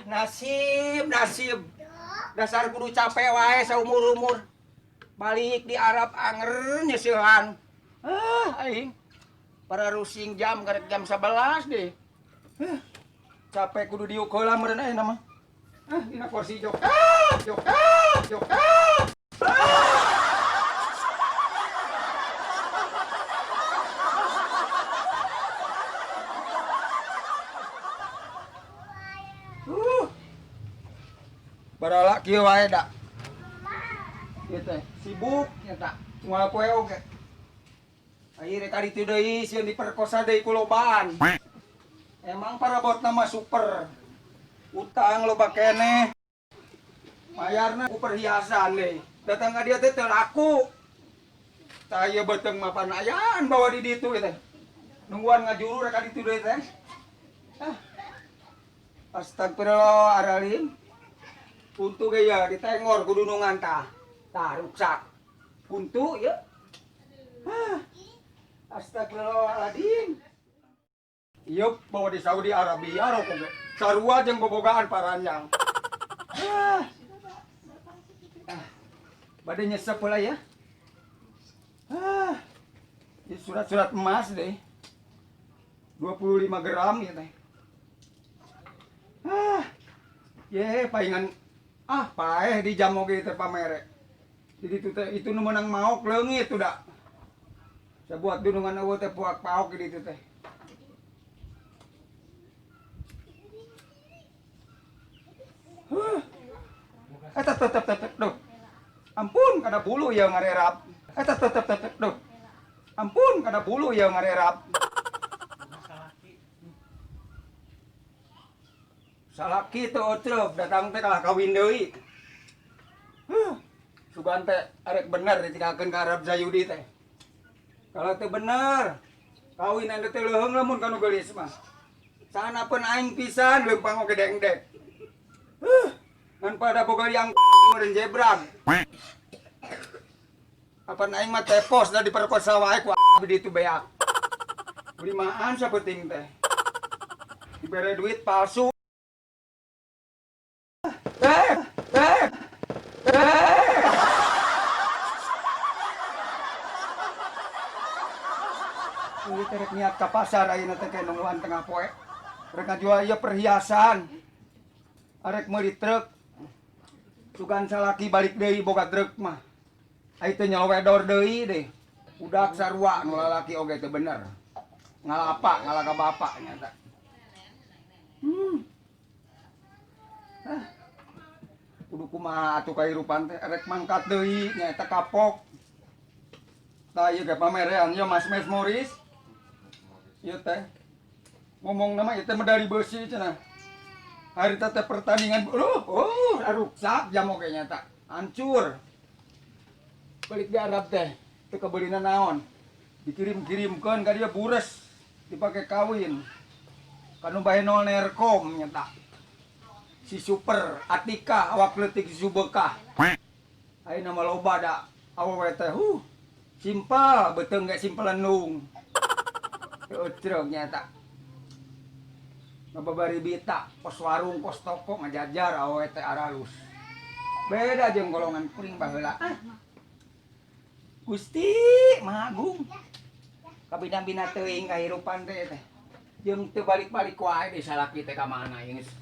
Nasib, nasib. Dasar kudu capek wae saumur-umur. Balik di Arab anger nyeseuhan. Ah, aing. Para rusing jam karek jam 11 deh. Huh. Capek kudu diuk heula meureun ayeuna mah. Ah, dina kursi jok. Ah, jok. Ah, jok. Ah. Ah. Barala kieu wae da. Ieu teh sibuk nya ta. Moal poe oge. Akhirnya rek kaditu deui sieun diperkosa deui ku lobaan. Emang parabotna mah super. Utang loba keneh. Mayarna ku perhiasan deui. Datang ka dieu teh teu laku. Tah ieu beuteung mah pan ayaan bawa di ditu teh. Nungguan ngajuru rek ka ditu deui teh. Ah. Astagfirullahaladzim. Kuntu ge ya ditengor ku dunungan tah. Tah ruksak. Kuntu ya. Ah. Astagfirullahaladzim. Ieu bawa di Saudi Arabia rokok ge. Sarua jeung bobogaan paranjang. Ah. Ah. Bade nyesep heula ya. Ah. Ini surat-surat emas deh. 25 gram ya teh. Ah. Ye, palingan ah paeh di jam oge teh pamere. Jadi itu teh itu nu meunang maok leungit udah. Sabuat dunungan eueuh teh puak paok di ditu teh. Huh. Eta tetep tetep duh. Ampun kada bulu ya ngarerap. Eta tetep tetep duh. Ampun kada bulu ya ngarerap. Salaki teu otreup datang teh kalah kawin deui. Huh. Sugan teh arek bener ditinggalkeun ka Arab Zayudi teh. Kalau teu bener, kawin anu teh leuheung lamun ka nu geulis mah. Sanapeun aing pisan leumpang oge dengdek. Huh. Ngan pada boga yang meureun jebrag. Apa aing mah tepos da diperkosa wae ku di ditu beak. Limaan sapenting teh. Dibere duit palsu. Eh, eh, eh. Ieu teh rek niat ka pasar ayeuna teh nungguan tengah poe. Rek ngajual ieu perhiasan. Arek meuli truk. Sugan salaki balik deui boga truk mah. Ai teh nyelowedor deui deh. Udak sarua nu lalaki oge teu bener. Ngalapa, ngalaka bapak nyata. Ah. Kudu kumaha atuh kahirupan teh rek mangkat deui nyaeta kapok. Tah ieu ge pamerean ieu Mas Mes Morris. Ieu teh ngomong nama ieu teh medali beusi cenah. Hari teh pertandingan oh, ruksak jam oge nyata. Hancur. Balik di Arab teh teu kabeulina naon. Dikirim-kirimkeun ka dieu bures dipake kawin. Kanu bae nol nerkom nyata. Si super Atika awak leutik si Subekah. Ayeuna mah loba da awewe teh simpel beuteung ge simpel endung. Teu eucreug nyata. Ngababari bita kos warung kos toko ngajajar awewe teh aralus. Beda jeung golongan kuring baheula. Ah. Gusti Maha Agung. Kabina-bina teuing kahirupan teh teh. Jeung teu balik-balik wae di salaki teh ka mana ieu geus.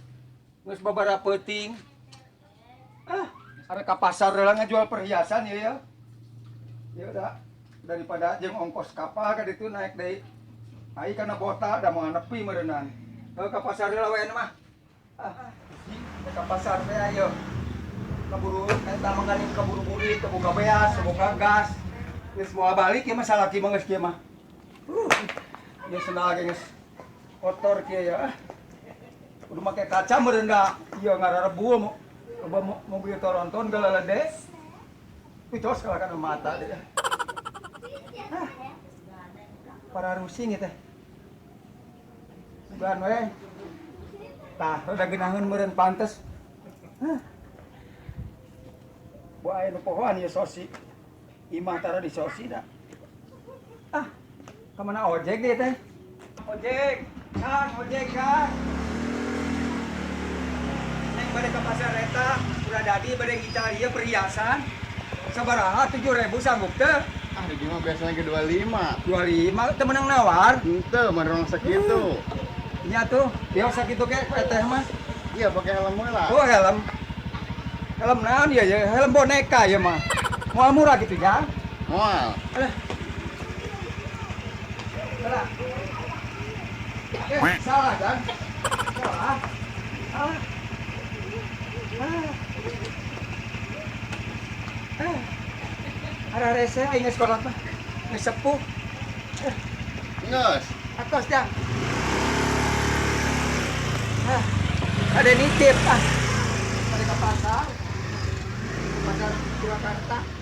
Geus babara peuting. Ah, arek ka pasar heula ngajual perhiasan ieu ya. Ya udah, daripada jeung ongkos kapal ka ditu naik deui. Ai kana bota da moal nepi meureunnan. Heuh ka pasar heula we mah. Ah, ka pasar teh ayo. Kaburu eta mah geuning kaburu burit, teu boga beas, teu boga gas. Geus moal balik ieu mah salaki mah geus kieu mah. Ieu sendal ge geus kotor kieu ya. Ah. Kudu make kaca meureun da ieu ngararebul loba mobil toronton galalede. Picos kalah kana mata deh. Ah. Para rusing ieu teh. Sugan we. Tah, rada geunaheun meureun pantes. Hah. Bu aya nu pohoan ieu sosi. Imah tara di sosi da. Ah, ka mana ojek deui teh? Ojek, Kang, ojek, Kang. Bade ka pasar eta, Purwadadi bade ngical ieu perhiasan. Sabaraha 7.000 sanggup teu? Ah, di mah biasanya ke 25. 25 teu meunang nawar. Henteu, mah sakitu. Nya tuh, biar sakitu ge ku eteh mah. Iya, pakai helm heula. Oh, helm. Helm naon ya, ya? Helm boneka ya mah. Moal murah gitu ya. Moal. Alah. Salah. Eh, salah kan? Salah. Ah. Ah. Ah. Ada rese aing geus kolot mah. Geus sepuh. Geus. Atos jang. Ah. Ada nitip ah. Balik ke pasar. Pasar Purwakarta.